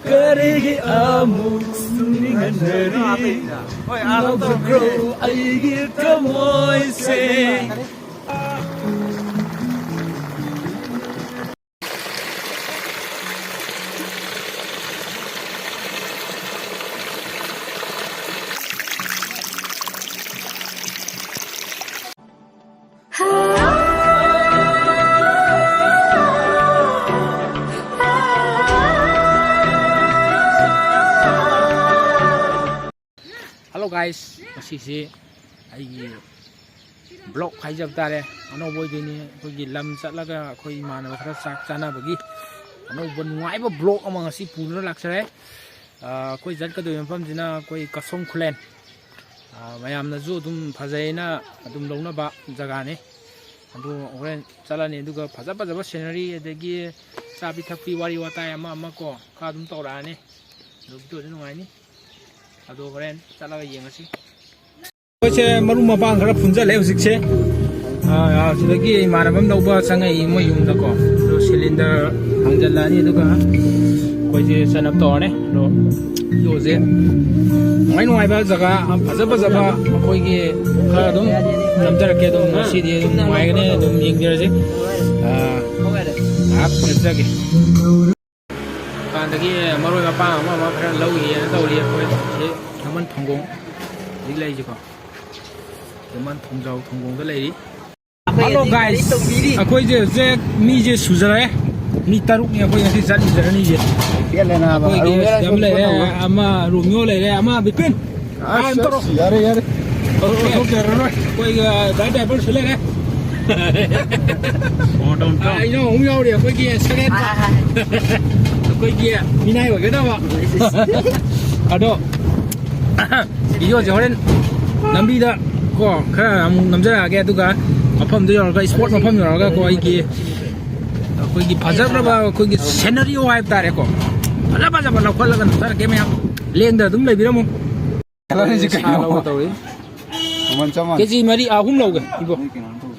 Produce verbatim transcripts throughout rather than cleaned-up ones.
ꯀꯔꯤꯒꯤ ꯑꯃꯨꯛ ꯁꯨꯡꯅꯤꯡꯍꯟꯅꯔꯤ? ꯉꯥꯎꯖꯈ꯭ꯔꯣ ꯑꯩꯒꯤ ꯊꯃꯣꯏꯁꯦ꯫ Hello guys, ꯉꯁꯤꯁꯤ ꯑꯩꯒꯤ vlog ꯍꯥꯏꯖꯕ ꯇꯥꯔꯦ, ꯑꯅꯧꯕ ꯑꯣꯏꯗꯣꯏꯅꯤ꯫ ꯑꯩꯈꯣꯏꯒꯤ ꯂꯝ ꯆꯠꯂꯒ ꯑꯩꯈꯣꯏ ꯏꯃꯥꯟꯅꯕ ꯈꯔ ꯆꯥꯛ ꯆꯥꯅꯕꯒꯤ ꯑꯅꯧꯕ ꯅꯨꯡꯉꯥꯏꯕ vlog ꯑꯃ ꯉꯁꯤ ꯄꯨꯗꯨꯅ ꯂꯥꯛꯆꯔꯦ꯫ ꯑ, ꯑꯩꯈꯣꯏ ꯆꯠꯀꯗꯣꯏꯕ ꯃꯐꯝꯁꯤꯅ ꯑꯩꯈꯣꯏ ꯀꯁꯣꯝ ꯈꯨꯂꯦꯟ꯫ ꯑ, ꯃꯌꯥꯝꯅꯁꯨ ꯑꯗꯨꯝ ꯐꯖꯩꯅ ꯑꯗꯨꯝ ꯂꯧꯅꯕ ꯖꯒꯥꯅꯤ꯫ ꯑꯗꯨ ꯍꯣꯔꯦꯟ ꯆꯠꯂꯅꯤ, ꯑꯗꯨꯒ ꯐꯖ ꯐꯖꯕ scenery, ꯑꯗꯒꯤ ꯆꯥꯕꯤ ꯊꯛꯄꯤ, ꯋꯥꯔꯤ ꯋꯥꯇꯥꯏ ꯑꯃ ꯑꯃ ꯀꯣ ꯈꯔ ꯑꯗꯨꯝ ꯇꯧꯔꯛꯑꯅꯤ꯫ ꯑꯗꯨ videoꯗꯤ ꯅꯨꯡꯉꯥꯏꯅꯤ꯫ ꯑꯗꯣ ꯍꯣꯔꯦꯟ ꯆꯠꯂꯒ ꯌꯦꯡꯉꯁꯤ꯫ ꯑꯩꯈꯣꯏꯁꯦ ꯃꯔꯨꯞ ꯃꯄꯥꯡ ꯈꯔ ꯄꯨꯟꯖꯜꯂꯦ ꯍꯧꯖꯤꯛꯁꯦ꯫ ꯑꯥ, ꯑꯥ, ꯁꯤꯗꯒꯤ ꯏꯃꯥꯟꯅꯕ ꯑꯃ ꯂꯧꯕ ꯆꯪꯉꯛꯏ ꯃꯣꯏ ꯌꯨꯝꯗꯀꯣ꯫ ꯑꯗꯣ cylinder ꯊꯥꯡꯖꯜꯂꯛꯑꯅꯤ, ꯑꯗꯨꯒ ꯑꯩꯈꯣꯏꯁꯦ ꯆꯠꯅꯕ ꯇꯧꯔꯅꯤ꯫ ꯑꯗꯣ videoꯁꯦ ꯅꯨꯡꯉꯥꯏ ꯅꯨꯡꯉꯥꯏꯕ ꯖꯒꯥ ꯐꯖ ꯐꯖꯕ ꯑꯩꯈꯣꯏꯒꯤ ꯈꯔ ꯑꯗꯨꯝ ꯅꯝꯖꯔꯛꯀꯦ꯫ ꯑꯗꯨꯝ ꯉꯁꯤꯗꯤ ꯑꯗꯨꯝ ꯅꯨꯡꯉꯥꯏꯒꯅꯤ, ꯑꯗꯨꯝ ꯌꯦꯡꯖꯔꯁꯤ꯫ ꯑꯥ, ꯉꯥꯏꯍꯥꯛ ꯂꯦꯞꯆꯒꯦ꯫ ꯗꯨꯀꯥꯟꯗꯒꯤ ꯃꯔꯣꯏ ꯃꯄꯥꯡ ꯑꯃ ꯑꯃ ꯈꯔ ꯂꯧꯈꯤꯒꯦꯅ ꯇꯧꯔꯤ꯫ ꯑꯩꯈꯣꯏ ꯁꯤ ꯊꯨꯃꯟ ꯊꯣꯡꯒꯣꯡ ꯍꯧꯖꯤꯛ ꯂꯩꯔꯤꯁꯤꯀꯣ, ꯊꯨꯃꯟ ꯊꯣꯡꯖꯥꯎ ꯊꯣꯡꯒꯣꯡꯗ ꯂꯩꯔꯤ꯫ Hello guys, ꯑꯩꯈꯣꯏꯁꯦ ꯍꯧꯖꯤꯛ ꯃꯤꯁꯦ ꯁꯨꯖꯔꯦ, ꯃꯤ ꯇꯔꯨꯛꯅꯤ ꯑꯩꯈꯣꯏ ꯉꯁꯤ ꯆꯠꯂꯤꯁꯦ ꯑꯅꯤꯁꯦ꯫ ꯄꯦꯜꯂꯦ ꯅꯥꯕ꯫ ꯑꯩꯈꯣꯏꯒꯤ ꯑꯔꯨꯕ ꯁꯤꯗ ꯑꯃ ꯂꯩꯔꯦ, ꯄꯨꯊꯣꯛꯅꯕ꯫ ꯑꯃ ꯔꯣꯃꯤꯌꯣ ꯂꯩꯔꯦ, ꯑꯃ ꯕꯤꯄꯤꯟ꯫ ꯑꯁ, ꯑꯥ, ꯇꯧꯔꯣ꯫ ꯑꯁ, ꯌꯥꯔꯦ, ꯌꯥꯔꯦ꯫ ꯑꯣꯀꯦ꯫ ꯊꯣꯛꯆꯔꯔꯣꯏ꯫ ꯑꯩꯈꯣꯏꯒꯤ ꯗꯥꯏ ꯗ꯭ꯔꯥꯏꯚꯔꯁꯨ ꯂꯩꯔꯦ꯫ ꯑꯣ, ꯇꯧ, ꯇꯧ꯫ ꯑꯥ, ꯏꯅꯥꯎ ꯑꯃ ꯌꯥꯎꯔꯤ ꯑꯩꯈꯣꯏꯒꯤ second꯫ ꯑꯥ, ꯑꯥ, ꯑꯥ꯫ ꯑꯩꯈꯣꯏꯒꯤ ꯃꯤꯅꯥꯏ ꯑꯣꯏꯒꯗꯕ꯫ ꯑꯗꯣ videoꯁꯦ ꯍꯣꯔꯦꯟ ꯂꯝꯕꯤꯗ ꯀꯣ ꯈꯔ ꯑꯃꯨꯛ ꯅꯝꯖꯔꯛꯑꯒꯦ, ꯑꯗꯨꯒ ꯃꯐꯝꯗꯨ ꯌꯧꯔꯒ, spot ꯃꯐꯝ ꯌꯧꯔꯒ ꯀꯣ ꯑꯩꯒꯤ, ꯑꯩꯈꯣꯏꯒꯤ ꯐꯖꯈ꯭ꯔꯕ ꯑꯩꯈꯣꯏꯒꯤ scenery ꯍꯥꯏꯕ ꯇꯥꯔꯦꯀꯣ, ꯐꯖ ꯐꯖꯕ ꯂꯧꯈꯠꯂꯒ ꯅꯝꯖꯔꯛꯀꯦ ꯃꯌꯥꯝ꯫ ꯂꯦꯡꯗ ꯑꯗꯨꯝ ꯂꯩꯕꯤꯔꯝꯃꯨ꯫ ꯀꯩꯅꯣ? ꯁꯥ ꯂꯧꯒꯦ ꯇꯧꯔꯤ꯫ ꯃꯃꯜ ꯆꯞ ꯃꯥꯟꯅꯩ꯫ ꯀꯦꯖꯤ ꯃꯔꯤ, ꯑꯍꯨꯝ ꯂꯧꯒꯦ, ꯏꯕꯣ꯫ ꯅꯣꯏ ꯀꯩꯅꯣ ꯇꯧꯕ꯫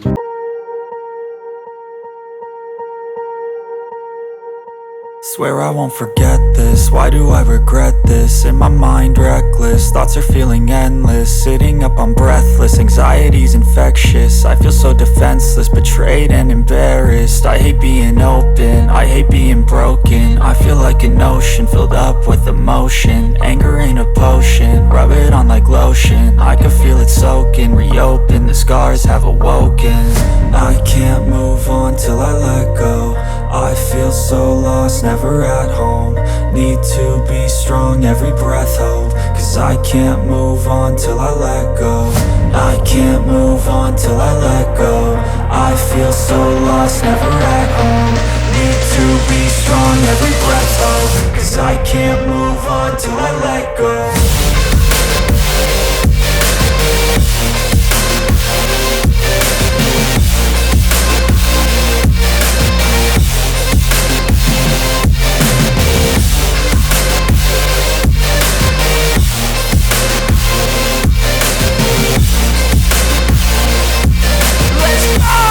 Swear I won't forget this. Why do I regret this? In my mind, reckless. Thoughts are feeling endless. Sitting up, I'm breathless. Anxiety's infectious. I feel so defenseless, betrayed and embarrassed. I hate being open. I hate being broken. I feel like an ocean filled up with emotion. Anger ain't a potion. Rub it on like lotion. I can feel it soaking. Reopen. The scars have awoken. I can't move on till I let go. I feel so lost, never at home. Need to be strong, every breath hope. Cause I can't move on till I let go. I can't move on till I let go. I feel so lost, never at home. Need to be strong, every breath hope. Cause I can't move on till I let go. Let's go!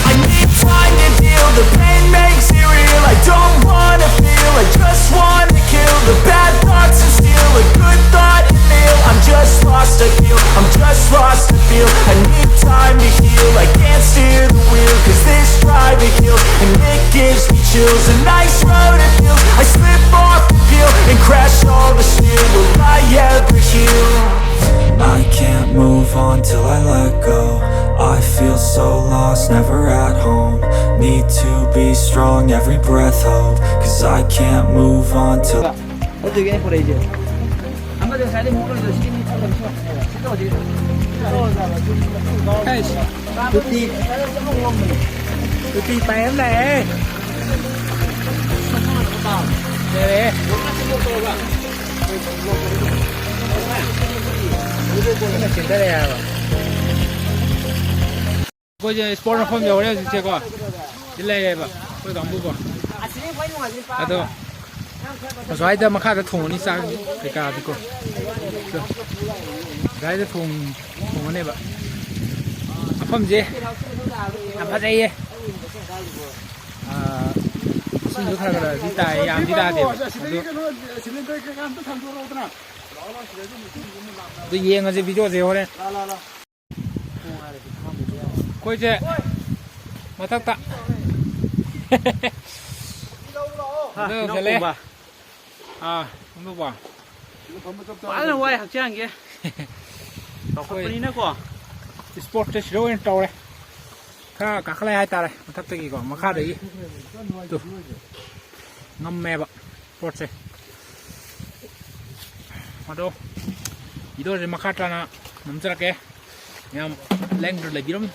I need time to deal. The pain makes it real. I don't wanna feel. I just wanna kill the bad thoughts and steal a good thought and live. I'm just lost, I feel. I'm just lost, I feel. I need time to heal. I can't steer the wheel. Cause this drive it kills. And it gives me chills. A nice road to feel. I slip off the peel and crash all the steel. Will I ever heal? I can't move on till I let go. I feel so lost, never at home. Need to be strong, every breath hope. Cause I can't move on till Guys, ꯇꯨꯇꯤ, ꯇꯨꯇꯤ ꯄꯥꯏ ꯑꯃ ꯂꯥꯛꯑꯦ꯫ ꯂꯩꯔꯦ꯫ ꯑꯃ ꯆꯦꯟꯊꯔꯛꯑꯦ ꯍꯥꯏꯕ꯫ ꯑꯩꯈꯣꯏꯁꯦ sport ꯃꯐꯝ ꯌꯧꯔꯦ ꯍꯧꯖꯤꯛꯁꯦꯀꯣ꯫ ꯁꯤ ꯂꯩꯔꯦꯕ ꯑꯩꯈꯣꯏ ꯀꯥꯡꯕꯨꯀꯣ꯫ ꯑꯗꯣ ꯑꯁ꯭ꯋꯥꯏꯗ ꯃꯈꯥꯗ ꯊꯣꯡꯉꯅꯤ ꯆꯥꯛ ꯀꯩꯀꯥꯗꯤꯀꯣ꯫ ꯑꯁ꯭ꯋꯥꯏꯗ ꯊꯣꯡ-, ꯊꯣꯡꯉꯅꯦꯕ꯫ ꯃꯐꯝꯁꯦ ꯌꯥꯝ ꯐꯖꯩꯌꯦ꯫ ꯑꯥ, ꯏꯁꯤꯡꯁꯨ ꯈꯔ ꯈꯔꯗꯤ ꯇꯥꯏ, ꯌꯥꯝꯗꯤ ꯇꯥꯗꯦꯕ꯫ ꯑꯗꯨ, ꯑꯗꯨ ꯌꯦꯡꯉꯁꯤ ꯚꯤꯗꯤꯑꯣꯁꯦ ꯍꯣꯔꯦꯟ꯫ ꯑꯩꯈꯣꯏꯁꯦ ꯃꯊꯛꯇ꯫ ꯑꯗꯨ ꯌꯧꯁꯜꯂꯦ꯫ ꯑꯥ, ꯈꯪꯗꯧꯕ꯫ ꯐꯖꯅ ꯋꯥꯏ ꯍꯛꯆꯥꯡꯁꯦ꯫ ꯆꯥꯎꯈꯠꯄꯅꯤꯅꯀꯣ꯫ ꯏꯁꯄꯣꯔꯠꯁꯦ ꯁꯤꯗ ꯑꯣꯏꯅ ꯇꯧꯔꯦ꯫ ꯈꯔ ꯀꯥꯈꯠꯂꯛꯑꯦ ꯍꯥꯏꯇꯥꯔꯦ, ꯃꯊꯛꯇꯒꯤꯀꯣ, ꯃꯈꯥꯗꯒꯤ꯫ ꯇꯨ꯫ ꯉꯝꯃꯦꯕ ꯄꯣꯠꯁꯦ꯫ ꯑꯗꯣ ꯚꯤꯗꯤꯑꯣꯁꯦ ꯃꯈꯥ ꯇꯥꯅ ꯅꯝꯖꯔꯛꯀꯦ꯫ ꯌꯥꯝ ꯂꯦꯡꯗꯅ ꯂꯩꯕꯤꯔꯝꯃꯨ꯫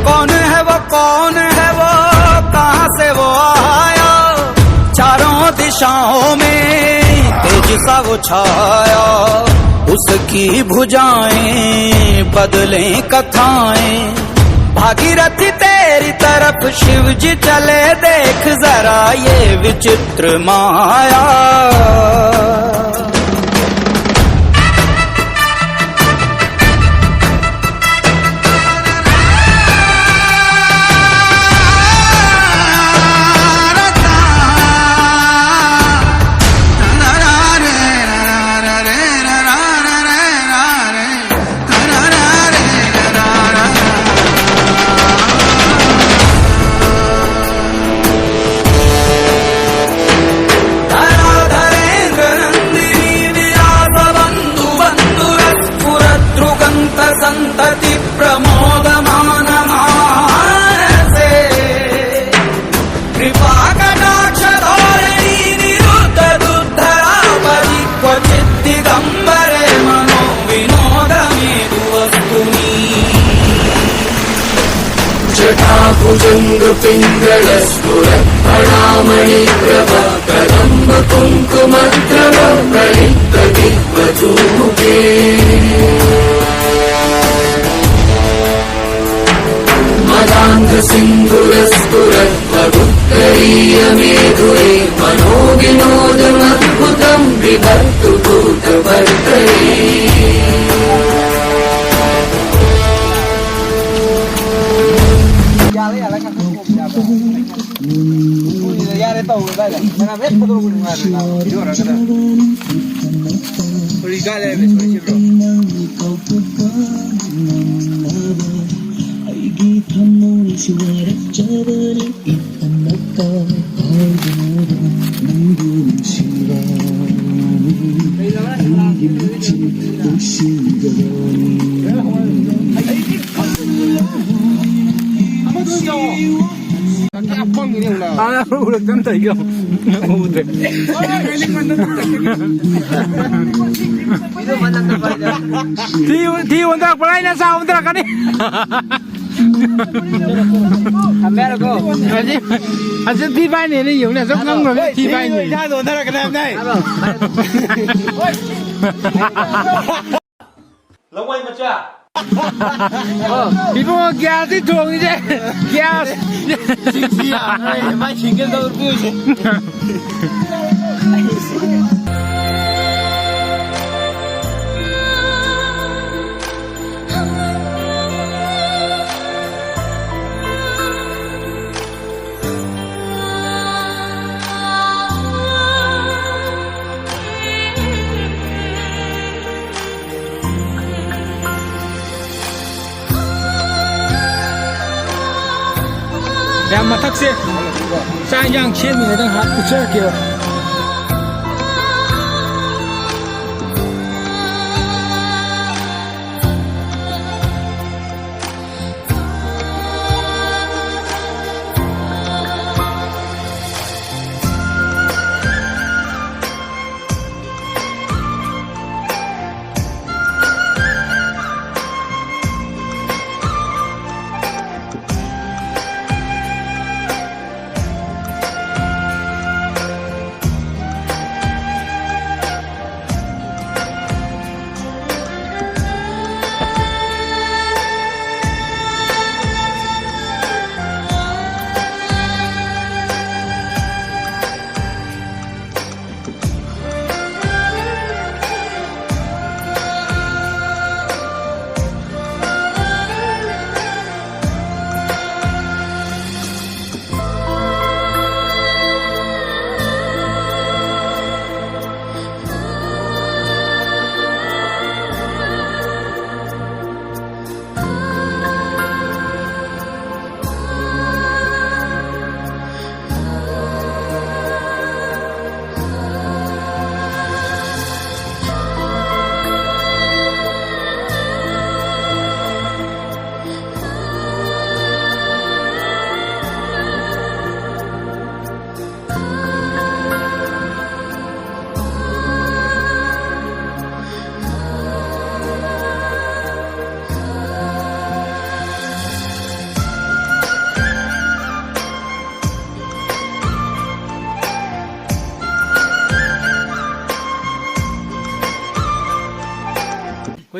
कौन है वो, कौन है वो, कहाँ से वो आया, चारों दिशाओं में तेज सा वो छाया। उसकी भुजाएं बदलें कथाएं, भागीरथी तेरी तरफ शिव जी चले, देख जरा ये विचित्र माया। धराधरेन्द्रनन्दिनी विलासबन्धुबन्धुरस्फुरद्रुगन्तसन्ततिप्रमोदमानमानसे। कृपा कटाक्ष धोरणी निरुद्ध दुर्धरा परि क्वचिद् दिगम्बरे मनो विनोद मेधु वस्तुनि। जटाभुजङ्ग पिङ्गलस्फुरत् फणामणि प्रभ कदम्ब कुङ्कुम द्रव प्रलिप्त दिग्वधू मुखे। मदान्ध सिन्धुरस्फुरत् मधुकरीयमेधुरे मनोविनोदमद्भुतं विधत्तु भूतभर्तरे। ꯌꯥꯔꯦ, ꯌꯥꯔꯦ, ꯀꯛꯊꯠꯄ ꯌꯥꯕ꯭ꯔꯥ? ꯀꯨꯏꯅ ꯌꯥꯔꯦ ꯇꯧꯔꯣ ꯑꯗꯥꯏꯗ꯫ ꯃꯅꯝ ꯍꯦꯛ ꯊꯥꯗꯣꯔꯛꯄ ꯅꯨꯡꯉꯥꯏꯔꯣꯏ ꯅꯥꯕ꯫ ꯚꯤꯗꯤꯑꯣ ꯍꯥꯏꯔꯛꯀꯗ꯭ꯔꯥ? ꯀꯔꯤ ꯀꯥꯏ ꯂꯩꯔꯝꯃꯤ? ꯁꯣꯔꯤ ꯁꯤꯕ꯭ꯔꯣ? ꯑꯩꯒꯤ ꯊꯃꯣꯏꯁꯨ ꯋꯥꯔꯛꯆꯕꯅꯤ꯫ ꯎꯔꯛꯇꯅ ꯇꯧꯔꯤꯒ ꯎꯗ꯭ꯔꯦ꯫ ꯊꯤ ꯊꯤ ꯑꯣꯟꯊꯔꯛꯄ꯭ꯔꯥ? ꯑꯩꯅ ꯆꯥ ꯑꯣꯟꯊꯔꯛꯀꯅꯤ꯫ ꯊꯝꯃꯦ ꯍꯥꯏꯔꯣꯀꯣ꯫ ꯍꯧꯖꯤꯛ ꯍꯧꯖꯤꯛ ꯊꯤ ꯐꯥꯏꯅꯦꯅ ꯌꯦꯡꯉꯨꯅꯦ, ꯑꯁꯨꯛ ꯉꯝꯈ꯭ꯔꯕꯅꯤ ꯊꯤ ꯐꯥꯏꯅꯦ꯫ ꯏꯁꯥꯗ ꯑꯣꯟꯊꯔꯛꯀꯅꯤ ꯍꯥꯏꯕꯅꯦ꯫ ꯂꯋꯥꯏ ꯃꯆꯥ꯫ ꯏꯕꯨꯡꯉꯣ, ꯒ꯭ꯌꯥꯁꯇꯤ ꯊꯣꯡꯉꯤꯁꯦ꯫ ꯒ꯭ꯌꯥꯁ꯫ ꯁꯤꯛꯁꯤ ꯌꯥꯔꯦ, ꯃꯥꯏ ꯁꯤꯡꯒꯜ ꯇꯧꯔ ꯄꯨꯁꯦ꯫ ꯌꯥꯝ ꯃꯊꯛꯁꯦ ꯆꯥꯛ ꯏꯟꯖꯥꯡ ꯁꯦꯝꯃꯤꯉꯩꯗ ꯉꯥꯏꯍꯥꯛ ꯎꯠꯆꯔꯛꯀꯦꯕ꯫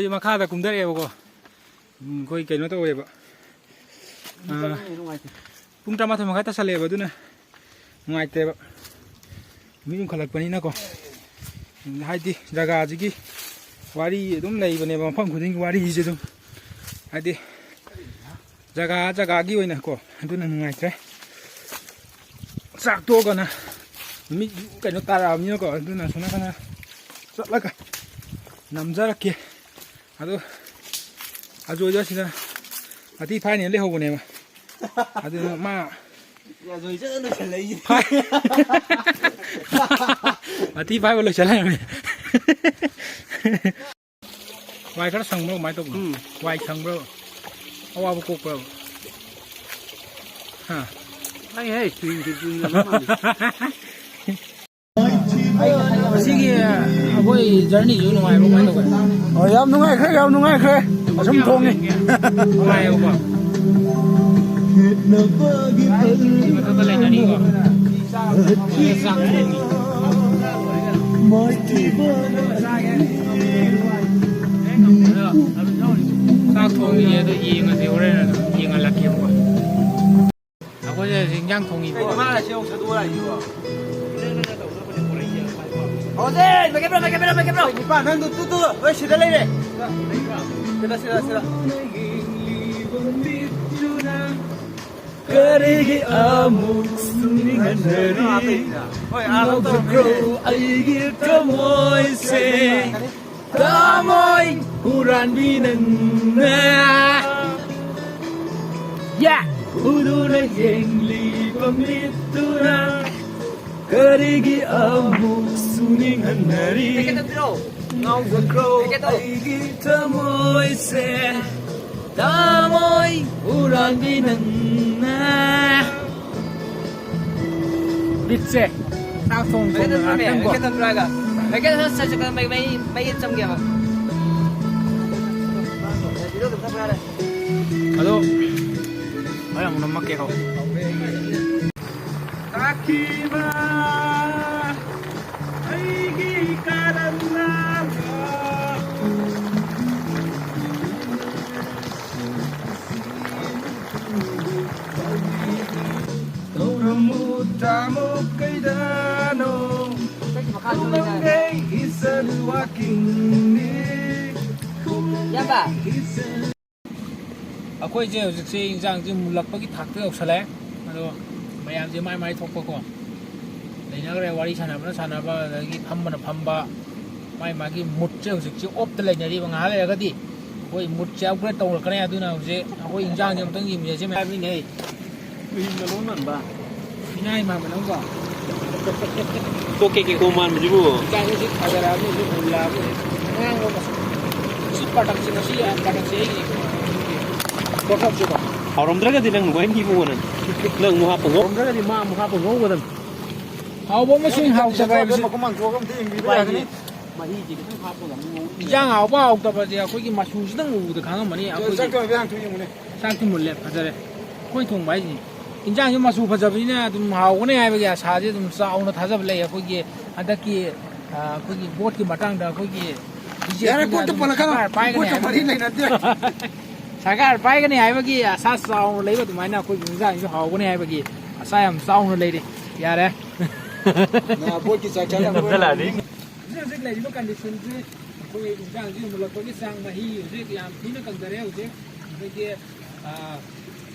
ꯑꯩ ꯃꯈꯥꯗ ꯀꯨꯝꯊꯔꯛꯑꯦꯕꯀꯣ꯫ ꯎꯝ, ꯑꯩꯈꯣꯏ ꯀꯩꯅꯣ ꯇꯧꯋꯦꯕ꯫ ꯑꯥ, ꯅꯨꯡꯉꯥꯏꯇꯦ꯫ ꯄꯨꯡ ꯇꯔꯥꯃꯥꯊꯣꯏ ꯃꯈꯥꯏ ꯇꯥꯁꯜꯂꯛꯑꯦꯕ, ꯑꯗꯨꯅ ꯅꯨꯡꯉꯥꯏꯇꯦꯕ꯫ ꯅꯨꯃꯤꯠ ꯌꯨꯡꯈꯠꯂꯛꯄꯅꯤꯅꯀꯣ꯫ ꯍꯥꯏꯗꯤ ꯖꯒꯥꯁꯤꯒꯤ ꯋꯥꯔꯤ ꯑꯗꯨꯝ ꯂꯩꯕꯅꯦꯕ, ꯃꯐꯝ ꯈꯨꯗꯤꯡꯒꯤ ꯋꯥꯔꯤꯁꯦ ꯑꯗꯨꯝ꯫ ꯍꯥꯏꯗꯤ ꯖꯒꯥ ꯖꯒꯥꯒꯤ ꯑꯣꯏꯅꯀꯣ, ꯑꯗꯨꯅ ꯅꯨꯡꯉꯥꯏꯇ꯭ꯔꯦ꯫ ꯆꯥꯛ ꯇꯣꯛꯑꯒꯅ ꯅꯨꯃꯤꯠ ꯀꯩꯅꯣ ꯇꯥꯔꯛꯑꯕꯅꯤꯅꯀꯣ, ꯑꯗꯨꯅ ꯑꯁꯣꯝ ꯅꯥꯀꯟꯗ ꯆꯠꯂꯒ ꯅꯝꯖꯔꯛꯀꯦ꯫ ꯑꯗꯣ ꯑꯖꯣꯏꯗꯣ ꯑꯁꯤꯗ ꯃꯊꯤ ꯐꯥꯏꯅꯦꯅ ꯂꯩꯍꯧꯕꯅꯦꯕ꯫ ꯑꯗꯨꯅ ꯃꯥ ꯑꯖꯣꯏ ꯆꯠꯂ ꯂꯣꯏꯁꯜꯂꯛꯏꯁꯦ꯫ ꯐꯥꯏ-, ꯃꯊꯤ ꯐꯥꯏꯕ ꯂꯣꯏꯁꯜ ꯂꯩꯔꯝꯃꯦ꯫ ꯋꯥꯏ ꯈꯔ ꯁꯪꯕ꯭ꯔꯣ? ꯀꯃꯥꯏꯅ ꯇꯧꯕꯅꯣ? ꯎꯝ꯫ ꯋꯥꯏ ꯁꯪꯕ꯭ꯔꯣ? ꯑꯋꯥꯕ ꯀꯣꯛꯄ꯭ꯔꯣ? ꯍꯥ? ꯑꯩ ꯍꯦ, ꯆꯨꯏꯡ ꯆꯨꯏꯡ ꯆꯨꯏꯡ ꯌꯥꯝ ꯃꯥꯜꯂꯤ꯫ ꯉꯁꯤꯒꯤ ꯑꯩꯈꯣꯏ ꯖꯔꯅꯤꯁꯨ ꯅꯨꯡꯉꯥꯏꯕ꯭ꯔꯣ? ꯀꯃꯥꯏꯅ ꯇꯧꯒꯦ? ꯑꯣ, ꯌꯥꯝ ꯅꯨꯡꯉꯥꯏꯈ꯭ꯔꯦ, ꯌꯥꯝ ꯅꯨꯡꯉꯥꯏꯈ꯭ꯔꯦ꯫ ꯑꯁꯨꯝ ꯊꯣꯡꯉꯤ꯫ ꯅꯨꯡꯉꯥꯏꯌꯦꯕꯀꯣ꯫ ꯁꯤ ꯃꯊꯛꯇ ꯂꯩꯅꯔꯤꯀꯣ꯫ ꯁꯤꯗ ꯆꯥꯛ ꯊꯣꯡꯉꯤ꯫ ꯆꯥꯛ ꯊꯣꯡꯉꯤꯌꯦ, ꯑꯗꯣ ꯌꯦꯡꯉꯁꯦ, ꯍꯣꯔꯦꯟ ꯑꯗꯨꯝ ꯌꯦꯡꯍꯜꯂꯛꯀꯦꯕꯀꯣ꯫ ꯑꯩꯈꯣꯏꯁꯦ ꯍꯧꯖꯤꯛ ꯏꯟꯖꯥꯡ ꯊꯣꯡꯉꯤꯕ꯫ ꯀꯩꯅꯣ ꯃꯥꯅ ꯁꯤ ꯑꯃꯨꯛ ꯁꯦꯝꯗꯣꯛꯑ ꯂꯥꯛꯏꯁꯤꯕꯣ? ꯍꯧꯖꯤꯛ ꯃꯦꯀꯦꯞ ꯔꯣ, ꯃꯦꯀꯦꯞ ꯔꯣ, ꯃꯦꯀꯦꯞ ꯔꯣ! ꯅꯤꯄꯥ, ꯅꯪꯗꯣ ꯇꯨ, ꯇꯨ, ꯍꯣꯏ, ꯁꯤꯗ ꯂꯩꯔꯦ꯫ ꯁꯤꯗ, ꯁꯤꯗ, ꯁꯤꯗ꯫ ꯀꯔꯤꯒꯤ ꯑꯃꯨꯛ ꯁꯨꯅꯤꯡꯍꯟꯅꯔꯤ? ꯍꯣꯏ, ꯑꯥ, ꯅꯧꯖꯈ꯭ꯔꯣ ꯑꯩꯒꯤ ꯊꯃꯣꯏꯁꯦ꯫ ꯊꯃꯣꯏ ꯍꯨꯔꯥꯟꯕꯤ ꯅꯪꯅ꯫ ꯌꯥ! ꯎꯗꯨꯅ ꯌꯦꯡꯂꯤꯕ ꯃꯤꯠꯇꯨꯅ ꯀꯔꯤꯒꯤ ꯑꯃꯨꯛ ꯁꯨꯅꯤꯡꯍꯟꯅꯔꯤ? ꯉꯥꯎꯖꯈ꯭ꯔꯣ ꯑꯩꯒꯤ ꯊꯃꯣꯏꯁꯦ, ꯊꯃꯣꯏ ꯍꯨꯔꯥꯟꯕꯤ ꯅꯪꯅ꯫ ꯕꯤꯠꯁꯦ꯫ ꯆꯥꯛ ꯊꯣꯡ ꯊꯣꯡꯗꯅ ꯉꯥꯛꯇꯪꯀꯣ꯫ ꯃꯩ, ꯃꯩ, ꯃꯩ, ꯃꯩ ꯆꯝꯒꯦꯕ꯫ ꯑꯗꯣ ꯍꯣꯔꯦꯟ ꯑꯃꯨꯛ ꯅꯝꯃꯛꯀꯦꯀꯣ꯫ ꯇꯥꯈꯤꯕ ꯑꯩꯒꯤ ꯀꯔꯝꯅ ꯑꯩꯈꯣꯏꯁꯦ ꯍꯧꯖꯤꯛꯁꯦ ꯏꯟꯖꯥꯡꯁꯦ ꯃꯨꯜꯂꯛꯄꯒꯤ ꯊꯥꯛꯇ ꯌꯧꯁꯜꯂꯛꯑꯦ꯫ ꯑꯗꯣ ꯃꯌꯥꯝꯁꯦ ꯃꯥꯏ ꯃꯥꯏ ꯊꯣꯛꯄꯀꯣ ꯂꯩꯅꯈ꯭ꯔꯦ, ꯋꯥꯔꯤ ꯁꯥꯟꯅꯕꯅ ꯁꯥꯟꯅꯕ, ꯑꯗꯒꯤ ꯐꯝꯕꯅ ꯐꯝꯕ, ꯃꯥꯏ ꯃꯥꯒꯤ ꯃꯨꯠꯁꯦ ꯍꯧꯖꯤꯛꯁꯦ ꯑꯣꯞꯇ ꯂꯩꯅꯔꯤꯕ꯫ ꯉꯥꯏꯍꯥꯛ ꯂꯩꯔꯒꯗꯤ ꯑꯩꯈꯣꯏ ꯃꯨꯠꯁꯦ ꯑꯞꯒ꯭ꯔꯦꯗ ꯇꯧꯔꯛꯀꯅꯤ꯫ ꯑꯗꯨꯅ ꯍꯧꯖꯤꯛ ꯑꯩꯈꯣꯏ ꯏꯟꯖꯥꯡꯁꯦ ꯑꯃꯨꯛꯇꯪ ꯌꯦꯡꯃꯤꯟꯅꯁꯦ ꯃꯌꯥꯝ꯫ ꯃꯤꯅꯦ꯫ ꯃꯤꯅ ꯂꯣꯏ ꯃꯥꯟꯕ꯫ ꯃꯤꯅꯥꯏ ꯃꯥꯟꯕ ꯅꯪꯕꯣ꯫ ꯇꯣꯛꯀꯦ ꯀꯦꯀꯣ ꯃꯥꯟꯕꯁꯤꯕꯨ꯫ ꯏꯟꯖꯥꯡꯁꯦ ꯁꯤ ꯐꯖꯔꯛꯑꯕꯅꯤ, ꯁꯤ ꯃꯨꯜꯂꯛꯑꯕꯅꯤ꯫ ꯑꯉꯥꯡꯕ ꯃꯆꯨ꯫ ꯁꯤ ꯄꯥꯔꯇꯛꯁꯦ ꯉꯁꯤ ꯌꯥꯝ ꯄꯥꯔꯇꯛꯁꯦ ꯑꯩꯒꯤ ꯄꯣꯠꯊꯣꯛꯁꯦꯀꯣ꯫ ꯍꯥꯎꯔꯝꯗ꯭ꯔꯒꯗꯤ ꯅꯪ ꯅꯨꯡꯉꯥꯏꯅꯤꯕꯣ ꯅꯪ꯫ ꯅꯪ ꯑꯃꯨꯛ ꯍꯥꯞꯄ ꯉꯧ-꯫ ꯍꯥꯎꯔꯝꯗ꯭ꯔꯒꯗꯤ ꯃꯥ ꯑꯃꯨꯛ ꯍꯥꯞꯄ ꯉꯧꯒꯗꯝꯅꯤ꯫ ꯍꯥꯎꯕ ꯑꯃꯁꯨꯡ ꯍꯥꯎꯇꯕ ꯍꯥꯏꯕꯁꯤ ꯃꯈꯨꯝ ꯍꯥꯡꯗꯣꯛꯑꯒ ꯑꯝꯇ ꯌꯦꯡꯕꯤꯕ ꯌꯥꯒꯅꯤ꯫ ꯃꯍꯤꯁꯦ ꯈꯤꯇꯪ ꯍꯥꯞꯄꯒ ꯑꯃꯨꯛ ꯉꯧ-꯫ ꯏꯟꯖꯥꯡ ꯍꯥꯎꯕ ꯍꯥꯎꯇꯕꯁꯦ ꯑꯩꯈꯣꯏꯒꯤ ꯃꯆꯨꯁꯤꯗꯪ ꯎꯕꯗ ꯈꯪꯉꯝꯃꯅꯤ꯫ ꯑꯩꯈꯣꯏꯒꯤ ꯆꯥꯛꯇꯣ ꯍꯥꯏꯐꯦꯠ ꯍꯥꯡꯇꯣꯛ ꯌꯦꯡꯉꯨꯅꯦ꯫ ꯆꯥꯛꯇꯤ ꯃꯨꯜꯂꯦ, ꯐꯖꯔꯦ꯫ ꯑꯩꯈꯣꯏ ꯊꯣꯡꯕ ꯍꯥꯏꯁꯤꯅꯤ꯫ ꯏꯟꯖꯥꯡꯁꯦ ꯃꯆꯨ ꯐꯖꯕꯅꯤꯅ ꯑꯗꯨꯝ ꯍꯥꯎꯒꯅꯤ ꯍꯥꯏꯕꯒꯤ ꯑꯁꯥꯁꯦ ꯑꯗꯨꯝ ꯆꯥꯎꯅ ꯊꯥꯖꯕ ꯂꯩ꯫ ꯑꯩꯈꯣꯏꯒꯤ ꯍꯟꯗꯛꯀꯤ, ꯑ, ꯑꯩꯈꯣꯏꯒꯤ ꯕꯣꯠꯀꯤ ꯃꯇꯥꯡꯗ ꯑꯩꯈꯣꯏꯒꯤ ꯕꯤ ꯖꯦ ꯄꯤꯅ ꯌꯥꯔꯦ, ꯀꯣꯠꯇ ꯑꯗꯨꯝ ꯄꯜꯂꯛꯀꯅꯨ꯫ ꯁꯔꯀꯥꯔ ꯄꯥꯏꯒꯅꯤ ꯀꯣꯠꯇ ꯍꯥꯏꯕꯒꯤ ꯃꯔꯤ ꯂꯩꯅꯗꯦ꯫ ꯁꯔꯀꯥꯔ ꯄꯥꯏꯒꯅꯤ ꯍꯥꯏꯕꯒꯤ ꯑꯁꯥ ꯆꯥꯎꯅ ꯂꯩꯕ ꯑꯗꯨꯃꯥꯏꯅ ꯑꯩꯈꯣꯏꯒꯤ ꯏꯟꯖꯥꯡꯁꯨ ꯍꯥꯎꯒꯅꯤ ꯍꯥꯏꯕꯒꯤ ꯑꯁꯥ ꯌꯥꯝ ꯆꯥꯎꯅ ꯂꯩꯔꯤ꯫ ꯌꯥꯔꯦ꯫ ꯅꯥ ꯕꯣꯠꯀꯤ ꯆꯥꯛ ꯆꯥꯅꯕ ꯅꯝꯁꯤꯜꯂꯛꯑꯅꯤ꯫ ꯍꯧꯖꯤꯛ ꯍꯧꯖꯤꯛ ꯂꯩꯔꯤꯕ ꯀꯟꯗꯤꯁꯟꯁꯦ ꯑꯩꯈꯣꯏ ꯏꯟꯖꯥꯡꯁꯤ ꯃꯨꯜꯂꯛꯄꯒꯤ ꯆꯥꯡ, ꯃꯍꯤ ꯍꯧꯖꯤꯛ ꯌꯥꯝ ꯊꯤꯅ ꯀꯪꯊꯔꯦ꯫ ꯍꯧꯖꯤꯛ ꯑꯩꯈꯣꯏꯒꯤ, ꯑ,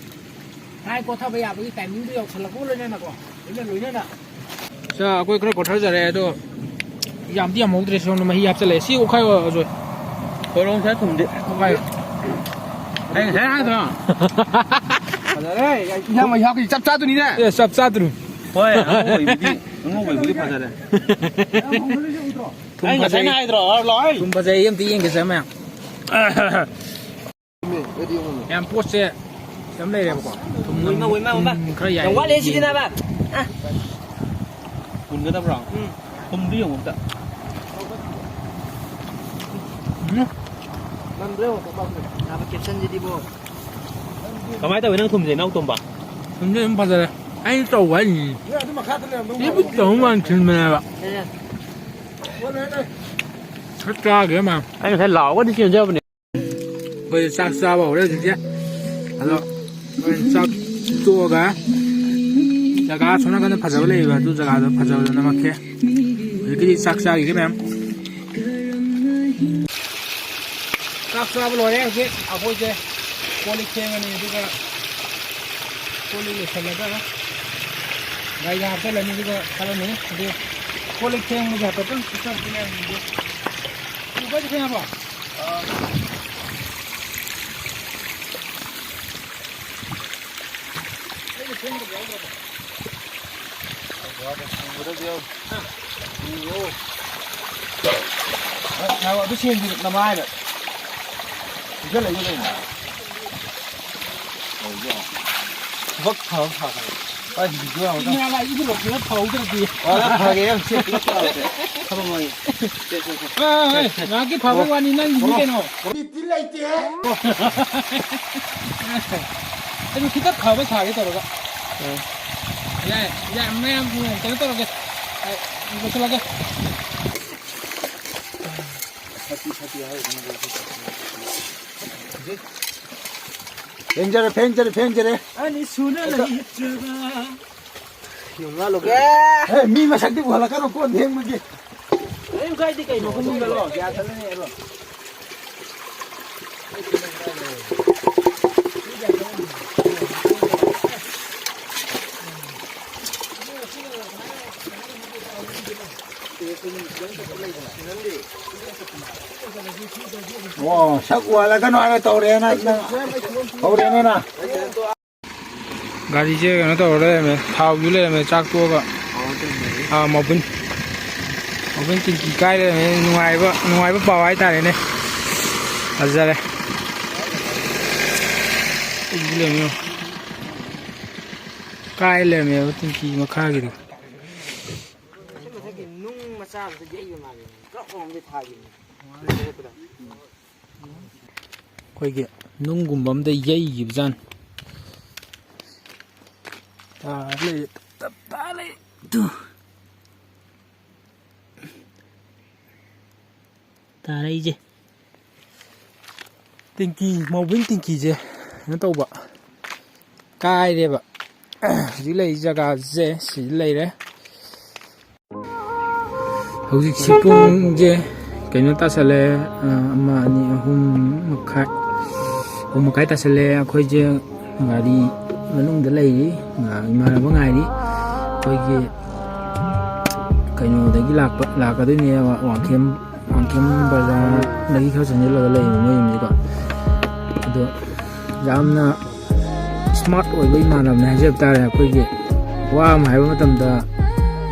ꯐ꯭ꯔꯥꯏ ꯀꯣꯠꯊꯕ ꯌꯥꯕꯒꯤ ꯇꯥꯏꯃꯤꯡꯗꯣ ꯌꯧꯁꯜꯂꯛꯄꯒ ꯂꯣꯏꯅꯅꯀꯣ, ꯂꯣꯏꯅ ꯂꯣꯏꯅꯅ꯫ ꯁꯥ, ꯑꯩꯈꯣꯏ ꯈꯔ ꯀꯣꯠꯊꯖꯔꯦ, ꯑꯗꯣ ꯌꯥꯝꯗꯤ ꯌꯥꯝꯍꯧꯗ꯭ꯔꯦ꯫ ꯁꯣꯝꯗ ꯃꯍꯤ ꯍꯥꯞꯆꯜꯂꯛꯑꯦ꯫ ꯁꯤ ꯑꯣꯠꯈꯥꯏꯌꯣ, ꯑꯖꯣꯏ꯫ ꯍꯣꯏꯔꯣꯡ ꯁꯥꯏ ꯊꯨꯝꯗꯤ꯫ ꯑꯣꯠꯈꯥꯏꯌꯣ꯫ ꯑꯩ ꯉꯁꯥꯏ ꯍꯥꯏꯗ꯭ꯔꯣ? ꯐꯖꯔꯦ꯫ ꯏꯟꯖꯥꯡ ꯃꯍꯤ ꯍꯥꯞꯄꯗꯤ ꯆꯞ ꯆꯥꯗꯣꯏꯅꯤꯅꯦ꯫ ꯑꯦ, ꯆꯞ ꯆꯥꯗ꯭ꯔꯣ꯫ ꯍꯣꯏ, ꯑꯉꯧꯕ ꯑꯣꯏꯕꯨꯗꯤ, ꯑꯉꯧꯕ ꯑꯣꯏꯕꯨꯗꯤ ꯐꯖꯔꯦ꯫ ꯊꯨꯝ ꯑꯩ ꯉꯁꯥꯏꯅ ꯐꯖꯩ꯫ ꯍꯥꯏꯗ꯭ꯔꯣ? ꯂꯥꯛꯑꯣ꯫ ꯊꯨꯝ ꯐꯖꯩ, ꯑꯝꯇ ꯌꯦꯡꯒꯦꯁꯦ ꯃꯌꯥꯝ꯫ ꯌꯥꯝ ꯄꯣꯠꯁꯦ ꯌꯥꯝ ꯂꯩꯔꯦꯕꯀꯣ꯫ ꯊꯨꯝ, ꯎꯏꯃ, ꯎꯏꯃ, ꯎꯏꯃ꯫ ꯊꯨꯝ ꯈꯔ ꯌꯥꯏ꯫ ꯌꯥꯝ ꯋꯥꯠꯂꯦ ꯁꯤꯗꯤ ꯅꯥꯕ꯫ ꯑ꯫ ꯃꯨꯟꯒꯗꯕ꯭ꯔꯣ? ꯎꯝ꯫ ꯊꯨꯝꯗꯨ ꯌꯦꯡꯉꯨ ꯑꯝꯇ꯫ ꯎꯝ꯫ ꯅꯝꯗ꯭ꯔꯦ ꯌꯦꯡꯉꯨ, ꯀꯣꯝꯄꯥꯛꯇꯨꯗ꯫ ꯅꯥꯕ ꯀꯦꯞꯁꯟꯁꯤꯗꯤꯕꯣ꯫ ꯀꯃꯥꯏꯅ ꯇꯧꯋꯤ ꯅꯪ ꯊꯨꯝꯁꯦ, ꯏꯅꯥꯎ ꯇꯣꯝꯕ? ꯊꯨꯝꯁꯦ ꯑꯗꯨꯝ ꯐꯖꯔꯦ꯫ ꯑꯩꯅ ꯇꯧꯕ ꯍꯥꯏꯅꯤ꯫ ꯅꯣꯏ ꯑꯗꯨ ꯃꯈꯥꯗ ꯂꯩꯔꯝꯗꯧ ꯁꯤꯕꯨ ꯃꯥꯜꯂꯦ꯫ ꯇꯧꯕ ꯃꯥꯟ ꯊꯤꯟꯕꯅꯦꯕ꯫ ꯑꯦ꯫ ꯍꯣꯏ, ꯂꯩ, ꯂꯩ꯫ ꯈꯔ ꯆꯥꯒꯦ ꯃꯌꯥꯝ꯫ ꯑꯩ ꯉꯁꯥꯏ ꯂꯥꯎꯔꯒꯗꯤ ꯆꯦꯟꯖꯕꯅꯦ꯫ ꯑꯩꯈꯣꯏ ꯆꯥꯛ ꯆꯥꯕ ꯍꯧꯔꯦ ꯍꯧꯖꯤꯛꯁꯦ꯫ ꯑꯗꯣ ꯍꯣꯔꯦꯟ ꯆꯥꯛ ꯇꯣꯛꯑꯒ ꯖꯒꯥ ꯑꯁꯣꯝ ꯅꯥꯀꯟꯗ ꯐꯖꯕ ꯂꯩꯌꯦꯕ, ꯑꯗꯨ ꯖꯒꯥꯗꯣ ꯐꯖꯕꯗꯣ ꯅꯝꯃꯛꯀꯦ꯫ ꯍꯧꯖꯤꯛꯀꯤꯗꯤ ꯆꯥꯛ ꯆꯥꯈꯤꯒꯦ ꯃꯌꯥꯝ꯫ ꯆꯥꯛ ꯆꯥꯕ ꯂꯣꯏꯔꯦ ꯍꯧꯖꯤꯛ ꯑꯩꯈꯣꯏꯁꯦ꯫ ꯀꯣꯜ ꯂꯤꯛ ꯐꯦꯡꯉꯅꯤ, ꯑꯗꯨꯒ ꯀꯣꯜ ꯂꯤꯛ ꯂꯣꯏꯁꯜꯂꯒ ꯒꯥꯔꯤꯗ ꯍꯥꯞꯆꯜꯂꯅꯤ, ꯑꯗꯨꯒ ꯆꯠꯂꯅꯤ꯫ ꯑꯗꯨ ꯀꯣꯜ ꯂꯤꯛ ꯐꯦꯡꯕꯁꯦ ꯍꯥꯏꯐꯦꯠꯇꯪ ꯎꯠꯆꯔꯛꯀꯦ ꯃꯌꯥꯝꯁꯤꯡꯁꯦ꯫ ꯎꯕꯗꯤ ꯐꯦꯡꯉꯕꯣ? ꯑꯩꯅ ꯐꯦꯡꯗꯕ ꯌꯥꯎꯗ꯭ꯔꯕꯣ? ꯌꯥꯎꯗꯦ, ꯁꯨꯕꯗꯗꯤ ꯌꯥꯎꯗꯦ꯫ ꯉꯥꯏꯈꯣ, ꯑꯗꯨ ꯁꯦꯡꯗ꯭ꯔꯤ ꯅꯃꯥꯏꯅ꯫ ꯄꯤꯖꯜꯂꯛꯏꯗꯣ ꯀꯩꯅꯣ? ꯊꯕꯛ ꯐꯕ ꯁꯥꯗꯅ꯫ ꯍꯣꯏ, ꯚꯤꯗꯤꯑꯣ ꯌꯥꯎꯗ꯫ ꯏꯃꯥ ꯂꯥꯛꯏꯗꯨ ꯄꯨꯂꯞ ꯐꯍꯧꯗ꯭ꯔꯗꯤ꯫ ꯑꯣ, ꯅꯪ ꯐꯔꯦ, ꯌꯥꯝ ꯁꯦ, ꯄꯨꯂꯞ ꯐꯔꯦ꯫ ꯊꯕꯛ ꯃꯥꯒꯤ꯫ ꯁꯦ, ꯁꯦ, ꯁꯦ꯫ ꯑꯥ, ꯑꯥ, ꯉꯥꯏꯍꯥꯛꯀꯤ ꯐꯕ ꯋꯥꯅꯤ, ꯅꯪꯒꯤꯗꯤ ꯀꯩꯅꯣ? ꯕꯤꯠꯇꯤ ꯂꯩꯇꯦꯍꯦ꯫ ꯑꯩꯁꯨ ꯈꯤꯇꯪ ꯐꯕ ꯁꯥꯒꯦ ꯇꯧꯔꯒ꯫ ꯎꯝ꯫ ꯌꯥꯏ, ꯌꯥꯏ, ꯃꯌꯥꯝ, ꯀꯩꯅꯣ ꯇꯧꯔꯒꯦ꯫ ꯑꯩ ꯂꯣꯏꯁꯤꯜꯂꯒꯦ꯫ ꯐꯦꯡꯖꯔꯦ, ꯐꯦꯡꯖꯔꯦ, ꯐꯦꯡꯖꯔꯦ꯫ ꯑꯅꯤ ꯁꯨꯅ ꯂꯩꯇ꯭ꯔꯕ꯫ ꯌꯨꯝ ꯂꯥꯜꯂꯨꯒꯦ꯫ ꯑꯦ, ꯃꯤ ꯃꯁꯛꯇꯤ ꯎꯍꯜꯂꯛꯀꯅꯨ, ꯀꯣꯟ ꯐꯦꯡꯕꯒꯤ꯫ ꯀꯔꯤꯝ ꯀꯥꯏꯗꯦ ꯀꯩꯅꯣ, ꯀꯨꯝꯃꯨ ꯀꯩꯅꯣ꯫ ꯒ꯭ꯌꯥꯁ ꯑꯃꯅꯦ, ꯑꯗꯣ꯫ ꯑꯣ, ꯁꯛ ꯎꯍꯜꯂꯛꯀꯅꯨ ꯍꯥꯏꯅ ꯇꯧꯔꯦꯅ ꯅꯪ꯫ ꯍꯧꯔꯦꯅꯦ ꯅꯪ꯫ ꯒꯥꯔꯤꯁꯦ ꯀꯩꯅꯣ ꯇꯧꯔ ꯂꯩꯔꯝꯃꯦ, ꯊꯥꯎꯁꯨ ꯂꯩꯔꯝꯃꯦ, ꯆꯥꯛ ꯇꯣꯛꯑꯒ꯫ ꯑꯥ, ꯃꯕꯨꯟ꯫ ꯃꯕꯨꯟ ꯇꯤꯡꯀꯤ ꯀꯥꯏ ꯂꯩꯔꯝꯃꯦ, ꯅꯨꯡꯉꯥꯏꯕ, ꯅꯨꯡꯉꯥꯏꯕ ꯄꯥꯎ ꯍꯥꯏꯇꯥꯔꯦꯅꯦ꯫ ꯐꯖꯔꯦ꯫ ꯑꯩꯁꯨ ꯂꯩꯔꯝꯃꯦ꯫ ꯀꯥꯏ ꯂꯩꯔꯝꯃꯦꯕ ꯇꯤꯡꯀꯤ ꯃꯈꯥꯒꯤꯗꯣ꯫ ꯑꯁꯤ ꯃꯊꯛꯀꯤ ꯅꯨꯡ ꯃꯆꯥ ꯑꯝꯇ ꯌꯩꯕ ꯃꯥꯜꯂꯦ꯫ ꯀ꯭ꯔꯣꯛ ꯀ꯭ꯔꯣꯛ ꯑꯝꯇ ꯊꯥꯈꯤꯕꯅꯦ꯫ ꯑꯩꯈꯣꯏꯒꯤ ꯅꯨꯡꯒꯨꯝꯕ ꯑꯝꯗ ꯌꯩꯈꯤꯕꯖꯥꯠꯅꯤ꯫ ꯇꯥ ꯂꯩ, ꯇꯞ ꯇꯥ ꯂꯩ꯫ ꯇꯨ꯫ ꯇꯥꯔꯛꯏꯁꯦ꯫ ꯇꯦꯡꯀꯤ, ꯃꯣꯕꯤꯜ ꯇꯦꯡꯀꯤꯁꯦ ꯀꯩꯅꯣ ꯇꯧꯕ, ꯀꯥꯏꯔꯦꯕ꯫ ꯍꯧꯖꯤꯛ ꯂꯩꯔꯤ ꯖꯒꯥꯁꯦ ꯁꯤꯗ ꯂꯩꯔꯦ꯫ ꯍꯧꯖꯤꯛꯁꯦ ꯄꯨꯡꯁꯦ ꯀꯩꯅꯣ ꯇꯥꯁꯜꯂꯦ, ꯑ, ꯑꯃ, ꯑꯅꯤ, ꯑꯍꯨꯝ ꯃꯈꯥꯏ꯫ ꯄꯨꯡ ꯃꯈꯥꯏ ꯇꯥꯁꯜꯂꯦ꯫ ꯑꯩꯈꯣꯏꯁꯦ ꯒꯥꯔꯤ ꯃꯅꯨꯡꯗ ꯂꯩꯔꯤ, ꯏꯃꯥꯟꯅꯕ ꯉꯥꯏꯔꯤ꯫ ꯑꯩꯈꯣꯏꯒꯤ ꯀꯩꯅꯣꯗꯒꯤ ꯂꯥꯛꯄ, ꯂꯥꯛꯀꯗꯣꯏꯅꯦꯕ, ꯋꯥꯡꯈꯦꯝ, ꯋꯥꯡꯈꯦꯝ ꯕꯖꯥꯔꯗꯒꯤ ꯈꯔ ꯆꯪꯁꯤꯜꯂꯒ ꯂꯩꯌꯦꯕ ꯃꯣꯏ ꯌꯨꯝꯁꯤꯀꯣ꯫ ꯑꯗꯣ ꯌꯥꯝꯅ ꯁ꯭ꯃꯥꯔꯠ ꯑꯣꯏꯕ ꯏꯃꯥꯟꯅꯕꯅꯦ ꯍꯥꯏꯖꯕ ꯇꯥꯔꯦ꯫ ꯑꯩꯈꯣꯏꯒꯤ ꯋꯥ ꯑꯃ ꯍꯥꯏꯕ ꯃꯇꯝꯗ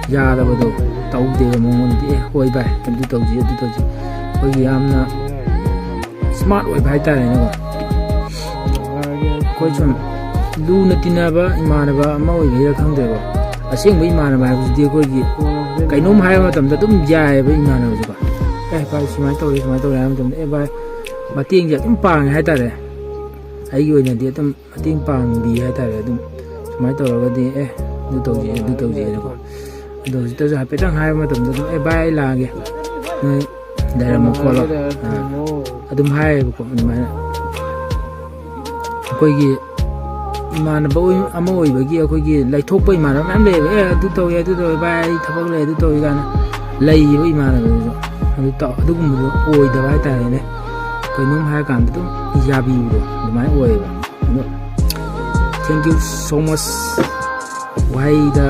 ꯌꯥꯗꯕꯗꯣ ꯇꯧꯗꯦꯕ ꯃꯉꯣꯟꯗꯗꯤ꯫ "ꯑꯦ, ꯍꯣꯏ ꯚꯥꯏ, ꯑꯗꯨ ꯇꯧꯁꯤ, ꯑꯗꯨ ꯇꯧꯁꯤ"꯫ ꯑꯩꯈꯣꯏꯒꯤ ꯌꯥꯝꯅ ꯁ꯭ꯃꯥꯔꯠ ꯑꯣꯏꯕ ꯍꯥꯏꯇꯥꯔꯦꯅꯦꯀꯣ꯫ ꯑꯩꯈꯣꯏ ꯁꯨꯝ ꯂꯨꯅ ꯇꯤꯟꯅꯕ ꯏꯃꯥꯟꯅꯕ ꯑꯃ ꯑꯣꯏꯕꯩꯔꯥ ꯈꯪꯗꯦꯕ, ꯑꯁꯦꯡꯕ ꯏꯃꯥꯟꯅꯕ ꯍꯥꯏꯕꯁꯤꯗꯤ ꯑꯩꯈꯣꯏꯒꯤ ꯀꯩꯅꯣꯝ ꯍꯥꯏꯕ ꯃꯇꯝꯗ ꯑꯗꯨꯝ ꯌꯥꯏꯑꯕ ꯏꯃꯥꯟꯅꯕꯁꯦꯀꯣ꯫ "ꯑꯦ ꯚꯥꯏ, ꯁꯨꯃꯥꯏꯅ ꯇꯧꯔꯦ, ꯁꯨꯃꯥꯏꯅ ꯇꯧꯔꯦ" ꯍꯥꯏꯕ ꯃꯇꯝꯗ, "ꯑꯦ ꯚꯥꯏ", ꯃꯇꯦꯡꯁꯦ ꯑꯗꯨꯝ ꯄꯥꯡꯉꯦ ꯍꯥꯏꯇꯥꯔꯦ꯫ ꯑꯩꯒꯤ ꯑꯣꯏꯅꯗꯤ ꯑꯗꯨꯝ ꯃꯇꯦꯡ ꯄꯥꯡꯕꯤ ꯍꯥꯏꯇꯥꯔꯦ꯫ ꯑꯗꯨꯝ ꯁꯨꯃꯥꯏꯅ ꯇꯧꯔꯒꯗꯤ, "ꯑꯦ, ꯑꯗꯨ ꯇꯧꯁꯤ, ꯑꯗꯨ ꯇꯧꯁꯤꯅꯀꯣ"꯫ ꯑꯗꯣ ꯍꯧꯖꯤꯛꯇꯁꯨ ꯍꯥꯏꯐꯦꯠꯇꯪ ꯍꯥꯏꯕ ꯃꯇꯝꯗ ꯑꯗꯨꯝ, "ꯑꯦ ꯚꯥꯏ, ꯑꯩ ꯂꯥꯛꯑꯒꯦ, ꯅꯣꯏ ꯂꯩꯔꯝꯃꯣ ꯈꯣꯠꯂꯣ", ꯑꯥ, ꯑꯗꯨꯝ ꯍꯥꯏꯌꯦꯕꯀꯣ꯫ ꯑꯗꯨꯃꯥꯏꯅ ꯑꯩꯈꯣꯏꯒꯤ ꯏꯃꯥꯟꯅꯕ ꯑꯣꯏ-, ꯑꯃ ꯑꯣꯏꯕꯒꯤ ꯑꯩꯈꯣꯏꯒꯤ ꯂꯩꯊꯣꯛꯄ ꯏꯃꯥꯟꯅꯕ ꯃꯌꯥꯝ ꯂꯩꯌꯦꯕ꯫ "ꯑꯦ, ꯑꯗꯨ ꯇꯧꯏ, ꯑꯗꯨ ꯇꯧꯏ ꯚꯥꯏ, ꯑꯩ ꯊꯕꯛ ꯂꯩ, ꯑꯗꯨ ꯇꯧꯏ" ꯀꯥꯏꯅ ꯂꯩꯌꯦꯕ ꯏꯃꯥꯟꯅꯕꯗꯨꯁꯨ꯫ ꯑꯗꯨ ꯇꯧ-, ꯑꯗꯨꯒꯨꯝꯕꯗꯣ ꯑꯣꯏꯗꯕ ꯍꯥꯏꯇꯥꯔꯦꯅꯦ꯫ ꯀꯩꯅꯣꯝ ꯍꯥꯏꯔꯀꯥꯟꯗ ꯑꯗꯨꯝ ꯌꯥꯕꯤꯕꯗꯣ ꯑꯗꯨꯃꯥꯏꯅ ꯑꯣꯏꯌꯦꯕ꯫ ꯑꯗꯣ thank you so much꯫ ꯋꯥꯍꯩꯗ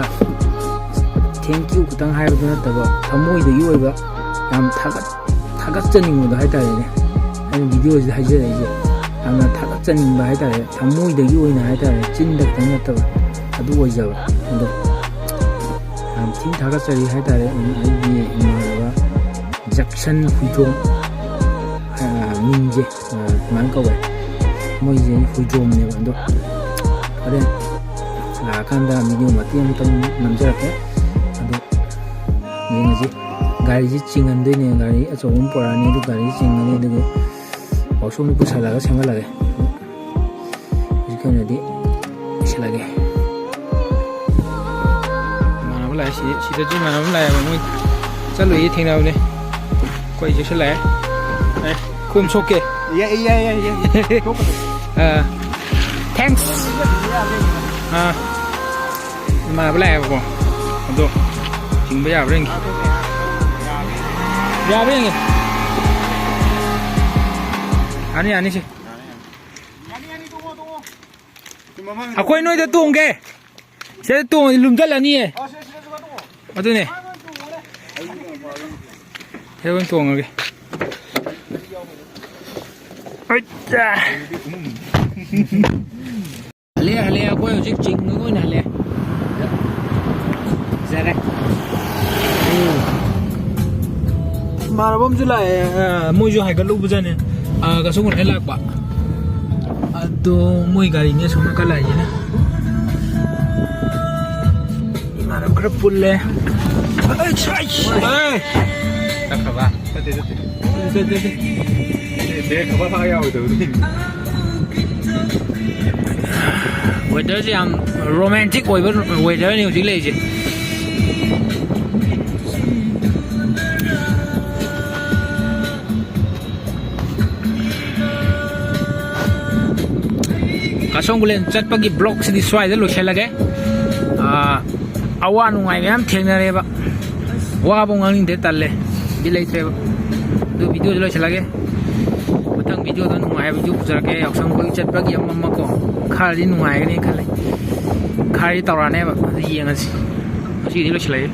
"thank you" ꯈꯛꯇꯪ ꯍꯥꯏꯕꯗꯨ ꯅꯠꯇꯕ, ꯊꯃꯣꯏꯗꯒꯤ ꯑꯣꯏꯕ ꯌꯥꯝ ꯊꯥꯒꯠ-, ꯊꯥꯒꯠꯆꯅꯤꯡꯕꯗꯣ ꯍꯥꯏꯇꯥꯔꯦꯅꯦ꯫ ꯑꯩꯅ ꯚꯤꯗꯤꯑꯣꯁꯤꯗ ꯍꯥꯏꯖꯔꯛꯏꯁꯦ ꯌꯥꯝꯅ ꯊꯥꯒꯠꯆꯅꯤꯡꯕ ꯍꯥꯏꯇꯥꯔꯦ, ꯊꯃꯣꯏꯗꯒꯤ ꯑꯣꯏꯅ ꯍꯥꯏꯇꯥꯔꯦ, ꯆꯤꯟꯗ ꯈꯛꯇꯪ ꯅꯠꯇꯕ, ꯑꯗꯨ ꯑꯣꯏꯖꯕ꯫ ꯑꯗꯣ ꯌꯥꯝ ꯊꯤꯅ ꯊꯥꯒꯠꯆꯔꯤ ꯍꯥꯏꯇꯥꯔꯦ꯫ ꯑꯩꯒꯤ ꯏꯃꯥꯟꯅꯕ ꯖꯦꯛꯁꯟ ꯍꯨꯏꯗ꯭ꯔꯣꯝ, ꯑ, ꯃꯤꯡꯁꯦ, ꯑ, ꯁꯨꯃꯥꯏꯅ ꯀꯧꯋꯦ꯫ ꯃꯣꯏꯁꯦ ꯍꯨꯏꯗ꯭ꯔꯣꯝꯅꯦꯕ꯫ ꯑꯗꯣ ꯍꯣꯔꯦꯟ ꯂꯥꯛꯑꯀꯥꯟꯗ ꯚꯤꯗꯤꯑꯣ ꯃꯇꯦꯛ ꯑꯃꯇꯪ ꯅꯝꯖꯔꯛꯀꯦ꯫ ꯑꯗꯣ ꯌꯦꯡꯉꯁꯤ꯫ ꯒꯥꯔꯤꯁꯤ ꯆꯤꯡꯍꯟꯗꯣꯏꯅꯦ꯫ ꯒꯥꯔꯤ ꯑꯆꯧꯕ ꯑꯃ ꯄꯨꯔꯛꯑꯅꯤ, ꯑꯗꯨ ꯒꯥꯔꯤ ꯆꯤꯡꯉꯅꯤ, ꯑꯗꯨꯒ ꯋꯥꯛꯁꯣꯞꯇ ꯄꯨꯁꯜꯂꯒ ꯁꯦꯝꯍꯜꯂꯒꯦ꯫ ꯍꯧꯖꯤꯛꯀꯤ ꯑꯣꯏꯅꯗꯤ ꯂꯣꯏꯁꯤꯜꯂꯒꯦ꯫ ꯏꯃꯥꯟꯅꯕ ꯂꯥꯛꯑꯦ, ꯁꯤ-, ꯁꯤꯗꯁꯨ ꯏꯃꯥꯟꯅꯕ ꯂꯥꯛꯑꯦꯕ꯫ ꯃꯣꯏ ꯆꯠꯂꯨꯏꯌꯦ, ꯊꯦꯡꯅꯕꯅꯦ꯫ ꯑꯩꯈꯣꯏ ꯆꯦꯛꯁꯤꯜꯂꯛꯑꯦ꯫ ꯑꯦ, ꯈꯨꯝ ꯁꯣꯛꯀꯦ꯫ ꯌꯥꯏ, ꯌꯥꯏ, ꯌꯥꯏ, ꯌꯥꯏ꯫ ꯑꯥ, thanks꯫ ꯑꯥ, ꯏꯃꯥꯟꯅꯕ ꯂꯥꯛꯑꯦꯕꯀꯣ꯫ ꯑꯗꯣ ꯆꯤꯡꯕ ꯌꯥꯕ꯭ꯔꯥ ꯌꯦꯡꯒꯦ꯫ ꯌꯥꯕ꯭ꯔꯥ ꯌꯦꯡꯒꯦ꯫ ꯌꯥꯅꯤ, ꯌꯥꯅꯤ ꯁꯦ꯫ ꯑꯩꯈꯣꯏ ꯅꯣꯏꯗ ꯇꯣꯡꯒꯦ꯫ ꯁꯤꯗ ꯇꯣꯡꯉꯗꯤ ꯂꯨꯝꯊꯠꯂꯅꯤꯌꯦ꯫ ꯑꯗꯨꯅꯦ꯫ ꯁꯤꯗ ꯑꯣꯏꯅ ꯇꯣꯡꯉꯒꯦ꯫ ꯑꯠꯆꯥ꯫ ꯍꯜꯂꯦ, ꯍꯜꯂꯦ, ꯑꯩꯈꯣꯏ ꯍꯧꯖꯤꯛ ꯆꯤꯡ ꯑꯣꯏꯅ ꯍꯜꯂꯦ꯫ ꯐꯖꯔꯦ꯫ ꯎꯝ꯫ ꯏꯃꯥꯟꯅꯕ ꯑꯃꯁꯨ ꯂꯥꯛꯑꯦ, ꯑ, ꯃꯣꯏꯁꯨ ꯍꯥꯏꯒꯠꯂꯨꯕꯖꯥꯠꯅꯦ꯫ ꯑ, ꯀꯛꯆꯤꯡ ꯈꯨꯅꯧꯗꯩ ꯂꯥꯛꯄ꯫ ꯑꯗꯣ ꯃꯣꯏ ꯒꯥꯔꯤꯅꯦ ꯑꯁꯣꯝ ꯅꯥꯀꯟ ꯂꯥꯛꯏꯁꯤꯅ꯫ ꯏꯃꯥꯟꯅꯕ ꯈꯔ ꯄꯨꯜꯂꯦ꯫ ꯑꯩ, ꯑꯩ, ꯑꯩ꯫ ꯆꯠꯈ꯭ꯔꯕ? ꯆꯠꯇꯦ, ꯆꯠꯇꯦ꯫ ꯆꯠꯇꯦ, ꯆꯠꯇꯦ꯫ ꯕ꯭ꯔꯦꯛ ꯈꯔ ꯐꯥ ꯌꯥꯎꯔꯣꯏꯗꯕꯗꯨꯅꯤ꯫ ꯋꯦꯗꯔꯁꯦ ꯌꯥꯝ ꯔꯣꯃꯥꯟꯇꯤꯛ ꯑꯣꯏꯕ ꯋꯦꯗꯔꯅꯤ ꯍꯧꯖꯤꯛ ꯂꯩꯔꯤꯁꯦ꯫ ꯀꯁꯣꯝ ꯈꯨꯂꯦꯟ ꯆꯠꯄꯒꯤ ꯕ꯭ꯂꯣꯛꯁꯤꯗꯤ ꯁ꯭ꯋꯥꯏꯗ ꯂꯣꯏꯁꯤꯜꯂꯒꯦ꯫ ꯑꯥ, ꯑꯋꯥ ꯅꯨꯡꯉꯥꯏ ꯃꯌꯥꯝ ꯊꯦꯡꯅꯔꯦꯕ꯫ ꯋꯥꯕ ꯉꯥꯡꯅꯤꯡꯗꯦ, ꯇꯜꯂꯦ, ꯕꯤꯠ ꯂꯩꯇ꯭ꯔꯦꯕ꯫ ꯑꯗꯨ ꯚꯤꯗꯤꯑꯣꯁꯤ ꯂꯣꯏꯁꯤꯜꯂꯒꯦ꯫ ꯃꯊꯪ ꯚꯤꯗꯤꯑꯣꯗ ꯅꯨꯡꯉꯥꯏꯕ ꯚꯤꯗꯤꯑꯣ ꯄꯨꯖꯔꯛꯀꯦ꯫ ꯌꯥꯎꯁꯪ ꯀꯣꯏ ꯆꯠꯄꯒꯤ ꯑꯃ ꯑꯃ ꯀꯣ, ꯈꯔꯗꯤ ꯅꯨꯡꯉꯥꯏꯒꯅꯤ ꯈꯜꯂꯤ꯫ ꯈꯔꯗꯤ ꯇꯧꯔꯛꯑꯅꯦꯕ, ꯑꯗꯨ ꯌꯦꯡꯉꯁꯤ꯫ ꯉꯁꯤꯒꯤꯗꯤ ꯂꯣꯏꯁꯤꯜꯂꯒꯦ꯫